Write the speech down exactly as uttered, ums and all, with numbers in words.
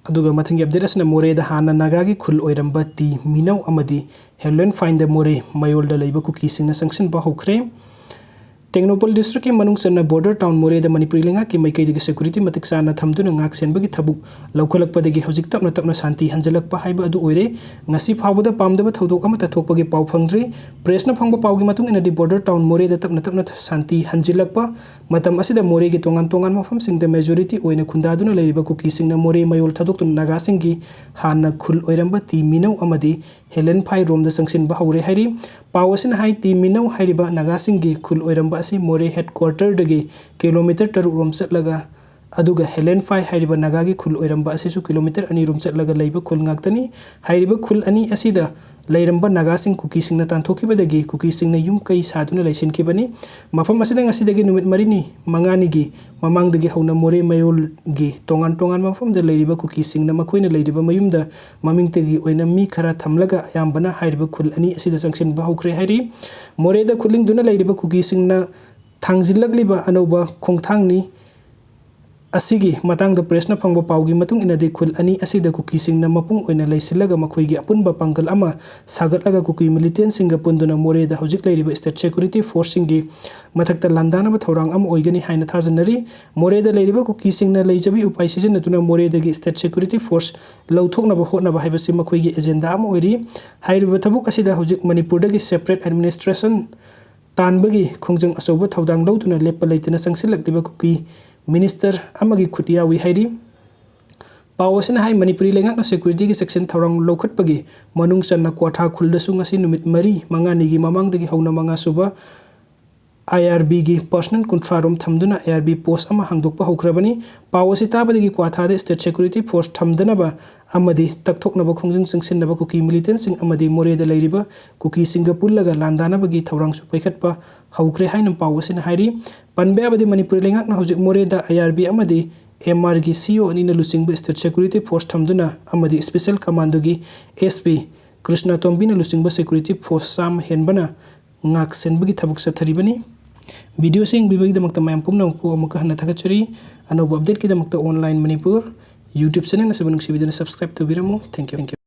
ꯑꯗꯨꯒ ꯃꯊꯪꯒꯤ ꯑꯞꯗꯦꯠ ꯑꯁꯤꯅ ꯃꯣꯔꯦꯗ ꯍꯥꯟꯅ ꯅꯥꯒꯥꯒꯤ ꯈꯨꯜ ꯑꯣꯏꯔꯝꯕ ꯇꯤ ꯃꯤꯅꯧ ꯑꯃꯗꯤ ꯍꯦꯂꯦꯟꯐꯥꯏꯟꯗ ꯃꯣꯔꯦ ꯃꯌꯣꯜꯗ ꯂꯩꯕ ꯀꯨꯀꯤꯁꯤꯡꯅ ꯆꯪꯁꯤꯟꯕ ꯍꯧꯈ꯭ꯔꯦ꯫ ꯇꯦꯡꯅꯧꯄꯜ ꯗꯤꯁꯇ꯭ꯔꯤꯛꯀꯤ ꯃꯅꯨꯡ ꯆꯟꯅ ꯕꯣꯔꯗꯔ ꯇꯥꯎꯟ ꯃꯣꯔꯦꯗ ꯃꯅꯤꯄꯨꯔꯤ ꯂꯩꯉꯥꯛꯀꯤ ꯃꯥꯏꯀꯩꯗꯒꯤ ꯁꯦꯀ꯭ꯌꯨꯔꯤꯇꯤ ꯃꯇꯤꯛ ꯆꯥꯅ ꯊꯝꯗꯨꯅ ꯉꯥꯛ ꯁꯦꯟꯕꯒꯤ ꯊꯕꯛ ꯂꯧꯈꯠꯂꯛꯄꯗꯒꯤ ꯍꯧꯖꯤꯛ ꯇꯞꯅ ꯇꯞꯅ ꯁꯥꯟꯇꯤ ꯍꯟꯖꯤꯜꯂꯛꯄ ꯍꯥꯏꯕ ꯑꯗꯨ ꯑꯣꯏꯔꯦ꯫ ꯉꯁꯤ ꯐꯥꯎꯕꯗ ꯄꯥꯝꯗꯕ ꯊꯧꯗꯣꯛ ꯑꯃꯠꯇ ꯊꯣꯛꯄꯒꯤ ꯄꯥꯎ ꯐꯪꯗ꯭ꯔꯤ꯫ ꯄ꯭ꯔꯦꯁꯅ ꯐꯪꯕ ꯄꯥꯎꯒꯤ ꯃꯇꯨꯡ ꯏꯟꯅꯗꯤ ꯕꯣꯔꯗꯔ ꯇꯥꯎꯟ ꯃꯣꯔꯦꯗ ꯇꯞꯅ ꯇꯞꯅ ꯁꯥꯟꯇꯤ ꯍꯟꯖꯤꯜꯂꯛꯄ ꯃꯇꯝ ꯑꯁꯤꯗ ꯃꯣꯔꯦꯒꯤ ꯇꯣꯉꯥꯟ ꯇꯣꯉꯥꯟꯕ ꯃꯐꯝꯁꯤꯡꯗ ꯃꯦꯖꯣꯔꯤꯇꯤ ꯑꯣꯏꯅ ꯈꯨꯟꯗꯥꯗꯨꯅ ꯂꯩꯔꯤꯕ ꯀꯨꯀꯤꯁꯤꯡꯅ ꯃꯣꯔꯦ ꯃꯌꯣꯜ ꯊꯥꯗꯣꯛꯇꯨꯅ ꯅꯥꯒꯥꯁꯤꯡꯒꯤ ꯍꯥꯟꯅ ꯈꯨꯜ ꯑꯣꯏꯔꯝꯕ ꯇꯤ ꯃꯤꯅꯧ ꯑꯃꯗꯤ ꯍꯦꯂꯦꯟꯐꯥꯏ ꯔꯣꯝꯗ ꯆꯪꯁꯤꯟꯕ ꯍꯧꯔꯦ ꯍꯥꯏꯔꯤ꯫ ꯄꯥꯎ ꯑꯁꯤꯅ ꯍꯥꯏ, ꯇꯤ ꯃꯤꯅꯧ ꯍꯥꯏꯔꯤꯕ ꯅꯥꯒꯥꯁꯤꯡꯒꯤ ꯈꯨꯜ ꯑꯣꯏꯔꯝꯕ ꯑꯁꯤ ꯃꯣꯔꯦ ꯍꯦꯗꯀ꯭ꯋꯥꯇꯔꯗꯒꯤ ꯀꯤꯂꯣꯃꯤꯇꯔ ꯇꯔꯨꯛ ꯔꯣꯝ ꯆꯠꯂꯒ, ꯑꯗꯨꯒ ꯍꯦꯂꯦꯟꯐꯥꯏ ꯍꯥꯏꯔꯤꯕ ꯅꯥꯒꯥꯒꯤ ꯈꯨꯜ ꯑꯣꯏꯔꯝꯕ ꯑꯁꯤꯁꯨ ꯀꯤꯂꯣꯃꯤꯇꯔ ꯑꯅꯤ ꯔꯣꯝ ꯆꯠꯂꯒ ꯂꯩꯕ ꯈꯨꯜ ꯉꯥꯛꯇꯅꯤ꯫ ꯍꯥꯏꯔꯤꯕ ꯈꯨꯜ ꯑꯅꯤ ꯑꯁꯤꯗ ꯂꯩꯔꯝꯕ ꯅꯥꯒꯥꯁꯤꯡ ꯀꯨꯀꯤꯁꯤꯡꯅ ꯇꯥꯟꯊꯣꯛꯈꯤꯕꯗꯒꯤ ꯀꯨꯀꯤꯁꯤꯡꯅ ꯌꯨꯝ ꯀꯩ ꯁꯥꯗꯨꯅ ꯂꯩꯁꯤꯟꯈꯤꯕꯅꯤ꯫ ꯃꯐꯝ ꯑꯁꯤꯗ ꯉꯁꯤꯗꯒꯤ ꯅꯨꯃꯤꯠ ꯃꯔꯤꯅꯤ ꯃꯉꯥꯅꯤꯒꯤ ꯃꯃꯥꯡꯗꯒꯤ ꯍꯧꯅ ꯃꯣꯔꯦ ꯃꯌꯣꯜꯒꯤ ꯇꯣꯉꯥꯟ ꯇꯣꯉꯥꯟꯕ ꯃꯐꯝꯗ ꯂꯩꯔꯤꯕ ꯀꯨꯀꯤꯁꯤꯡꯅ ꯃꯈꯣꯏꯅ ꯂꯩꯔꯤꯕ ꯃꯌꯨꯝꯗ ꯃꯃꯤꯡꯇꯒꯤ ꯑꯣꯏꯅ ꯃꯤ ꯈꯔ ꯊꯝꯂꯒ ꯑꯌꯥꯝꯕꯅ ꯍꯥꯏꯔꯤꯕ ꯈꯨꯜ ꯑꯅꯤ ꯑꯁꯤꯗ ꯆꯪꯁꯤꯟꯕ ꯍꯧꯈ꯭ꯔꯦ ꯍꯥꯏꯔꯤ꯫ ꯃꯣꯔꯦꯗ ꯈꯨꯠꯂꯤꯡꯗꯨꯅ ꯂꯩꯔꯤꯕ ꯀꯨꯀꯤꯁꯤꯡꯅ ꯊꯥꯡꯖꯤꯜꯂꯛꯂꯤꯕ ꯑꯅꯧꯕ ꯈꯣꯡꯊꯥꯡꯅꯤ꯫ ꯑꯁꯤꯒꯤ ꯃꯇꯥꯡꯗ ꯄ꯭ꯔꯦꯁꯅ ꯐꯪꯕ ꯄꯥꯎꯒꯤ ꯃꯇꯨꯡ ꯏꯟꯅꯗꯤ, ꯈꯨꯜ ꯑꯅꯤ ꯑꯁꯤꯗ ꯀꯨꯀꯤꯁꯤꯡꯅ ꯃꯄꯨꯡ ꯑꯣꯏꯅ ꯂꯩꯁꯤꯜꯂꯒ ꯃꯈꯣꯏꯒꯤ ꯑꯄꯨꯟꯕ ꯄꯥꯡꯒꯜ ꯑꯃ ꯁꯥꯒꯠꯂꯒ ꯀꯨꯀꯤ ꯃꯤꯂꯤꯇꯦꯟꯁꯤꯡꯒ ꯄꯨꯟꯗꯨꯅ ꯃꯣꯔꯦꯗ ꯍꯧꯖꯤꯛ ꯂꯩꯔꯤꯕ ꯁ꯭ꯇꯦꯠ ꯁꯦꯀ꯭ꯌꯨꯔꯤꯇꯤ ꯐꯣꯔꯁꯁꯤꯡꯒꯤ ꯃꯊꯛꯇ ꯂꯥꯟꯗꯥꯅꯕ ꯊꯧꯔꯥꯡ ꯑꯃ ꯑꯣꯏꯒꯅꯤ ꯍꯥꯏꯅ ꯊꯥꯖꯅꯔꯤ꯫ ꯃꯣꯔꯦꯗ ꯂꯩꯔꯤꯕ ꯀꯨꯀꯤꯁꯤꯡꯅ ꯂꯩꯖꯕꯤ ꯎꯄꯥꯏ ꯁꯤꯖꯤꯟꯅꯗꯨꯅ ꯃꯣꯔꯦꯗꯒꯤ ꯁ꯭ꯇꯦꯠ ꯁꯦꯀ꯭ꯌꯨꯔꯤꯇꯤ ꯐꯣꯔꯁ ꯂꯧꯊꯣꯛꯅꯕ ꯍꯣꯠꯅꯕ ꯍꯥꯏꯕꯁꯤ ꯃꯈꯣꯏꯒꯤ ꯑꯦꯖꯦꯟꯗꯥ ꯑꯃ ꯑꯣꯏꯔꯤ꯫ ꯍꯥꯏꯔꯤꯕ ꯊꯕꯛ ꯑꯁꯤꯗ ꯍꯧꯖꯤꯛ ꯃꯅꯤꯄꯨꯔꯗꯒꯤ ꯁꯦꯄꯔꯦꯠ ꯑꯦꯗꯃꯤꯅꯤꯁꯇ꯭ꯔꯦꯁꯟ ꯇꯥꯟꯕꯒꯤ ꯈꯣꯡꯖꯪ ꯑꯆꯧꯕ ꯊꯧꯗꯥꯡ ꯂꯧꯗꯨꯅ ꯂꯦꯞꯄ ꯂꯩꯇꯅ ꯆꯪꯁꯤꯜꯂꯛꯂꯤꯕ ꯀꯨꯀꯤ ꯃꯤꯅꯤꯁꯇꯔ ꯑꯃꯒꯤ ꯈꯨꯠ ꯌꯥꯎꯏ ꯍꯥꯏꯔꯤ꯫ ꯄꯥꯎ ꯑꯁꯤꯅ ꯍꯥꯏ, ꯃꯅꯤꯄꯨꯔꯤ ꯂꯩꯉꯥꯛꯅ ꯁꯦꯀ꯭ꯌꯨꯔꯤꯇꯤꯒꯤ ꯆꯦꯛꯁꯤꯟ ꯊꯧꯔꯥꯡ ꯂꯧꯈꯠꯄꯒꯤ ꯃꯅꯨꯡ ꯆꯟꯅ ꯀ꯭ꯋꯥꯊꯥ ꯈꯨꯜꯗꯁꯨ ꯉꯁꯤ ꯅꯨꯃꯤꯠ ꯃꯔꯤ ꯃꯉꯥꯅꯤꯒꯤ ꯃꯃꯥꯡꯗꯒꯤ ꯍꯧꯅ ꯃꯉꯥ ꯁꯨꯕ ꯑꯥꯏ ꯑꯥꯔ ꯕꯤꯒꯤ ꯄꯔꯁꯅꯦꯜ ꯀꯨꯟꯊ꯭ꯔꯥ ꯔꯣꯝ ꯊꯝꯗꯨꯅ ꯑꯥꯏ ꯑꯥꯔ ꯕꯤ ꯄꯣꯁ ꯑꯃ ꯍꯥꯡꯗꯣꯛꯄ ꯍꯧꯈ꯭ꯔꯕꯅꯤ꯫ ꯄꯥꯎ ꯑꯁꯤ ꯇꯥꯕꯗꯒꯤ ꯀ꯭ꯋꯥꯊꯥꯗ ꯁ꯭ꯇꯦꯠ ꯁꯦꯀ꯭ꯌꯨꯔꯤꯇꯤ ꯐꯣꯔꯁ ꯊꯝꯗꯅꯕ ꯑꯃꯗꯤ ꯇꯛꯊꯣꯛꯅꯕ ꯈꯣꯡꯖꯪ ꯆꯪꯁꯤꯟꯅꯕ ꯀꯨꯀꯤ ꯃꯤꯂꯤꯇꯦꯟꯁꯤꯡ ꯑꯃꯗꯤ ꯃꯣꯔꯦꯗ ꯂꯩꯔꯤꯕ ꯀꯨꯀꯤꯁꯤꯡꯒ ꯄꯨꯜꯂꯒ ꯂꯥꯟꯗꯥꯅꯕꯒꯤ ꯊꯧꯔꯥꯡꯁꯨ ꯄꯥꯏꯈꯠꯄ ꯍꯧꯈ꯭ꯔꯦ ꯍꯥꯏꯅ ꯄꯥꯎ ꯑꯁꯤꯅ ꯍꯥꯏꯔꯤ꯫ ꯄꯟꯕ ꯌꯥꯕꯗꯤ, ꯃꯅꯤꯄꯨꯔ ꯂꯩꯉꯥꯛꯅ ꯍꯧꯖꯤꯛ ꯃꯣꯔꯦꯗ ꯑꯥꯏ ꯑꯥꯔ ꯕꯤ ꯑꯃꯗꯤ ꯑꯦꯝ ꯑꯥꯔꯒꯤ ꯁꯤ ꯑꯣ ꯑꯅꯤꯅ ꯂꯨꯆꯤꯡꯕ ꯁ꯭ꯇꯦꯠ ꯁꯦꯀ꯭ꯌꯨꯔꯤꯇꯤ ꯐꯣꯔꯁ ꯊꯝꯗꯨꯅ ꯑꯃꯗꯤ ꯁ꯭ꯄꯦꯁꯦꯜ ꯀꯃꯥꯟꯗꯣꯒꯤ ꯑꯦꯁ ꯄꯤ ꯀ꯭ꯔꯤꯁꯅꯥꯇꯣꯝꯕꯤꯅ ꯂꯨꯆꯤꯡꯕ ꯁꯦꯀ꯭ꯌꯨꯔꯤꯇꯤ ꯐꯣꯔꯁ ꯆꯥꯝꯃ ꯍꯦꯟꯕꯅ ꯉꯥꯛ ꯁꯦꯟꯕꯒꯤ ꯊꯕꯛ ꯆꯠꯊꯔꯤꯕꯅꯤ꯫ ꯚꯤꯗꯤꯑꯣꯁꯤ ꯌꯦꯡꯕꯤꯕꯒꯤꯗꯃꯛꯇ ꯃꯌꯥꯝ ꯄꯨꯝꯅꯃꯛꯄꯨ ꯑꯃꯨꯛꯀ ꯍꯟꯅ ꯊꯥꯒꯠꯆꯔꯤ꯫ ꯑꯅꯧꯕ ꯑꯞꯗꯦꯠꯀꯤꯗꯃꯛꯇ ꯑꯣꯟꯂꯥꯏꯟ ꯃꯅꯤꯄꯨꯔ YouTube channel ꯑꯁꯤꯕꯨ ꯅꯨꯡꯁꯤꯕꯤꯗꯨꯅ subscribe ꯇꯧꯕꯤꯔꯝꯃꯨ꯫ Thank you, thank you꯫